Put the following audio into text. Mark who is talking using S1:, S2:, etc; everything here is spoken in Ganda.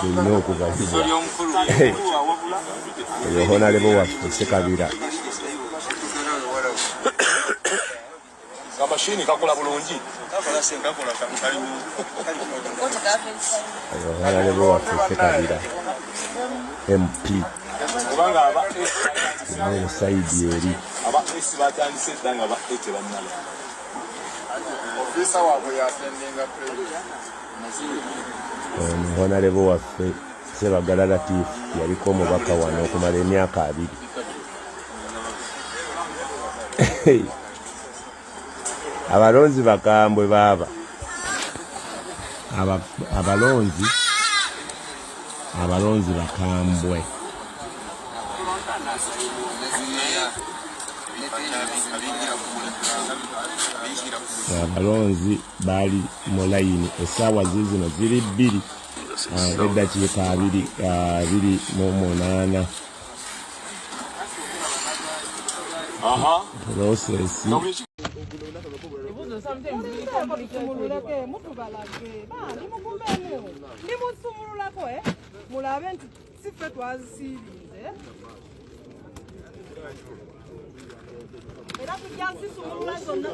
S1: Erina okubalibwa. Oyo Honorable waffe Ssekabira.
S2: Kamashini kakola bulungi.
S1: Oyo Honorable waffe Ssekabira MP.
S2: Kubanga aba
S1: Eno sayidi eri.
S2: Aba S batandise dda nga ba A tebannaba.
S3: Ofiisa waabwe yatendinga president.
S1: Ono Honorable waffe Ssebagala Latif yaliko omubaka wano okumala emyaka 20. Abalonzi bakambwe baaba. Abalonzi bakambwe. Abalonzi bali mu layini essaawa ziizino ziri 2 eddakiika 28. Process
S4: mulabe nti si ffe twazisiirinze era tujja nzisumulula zonna.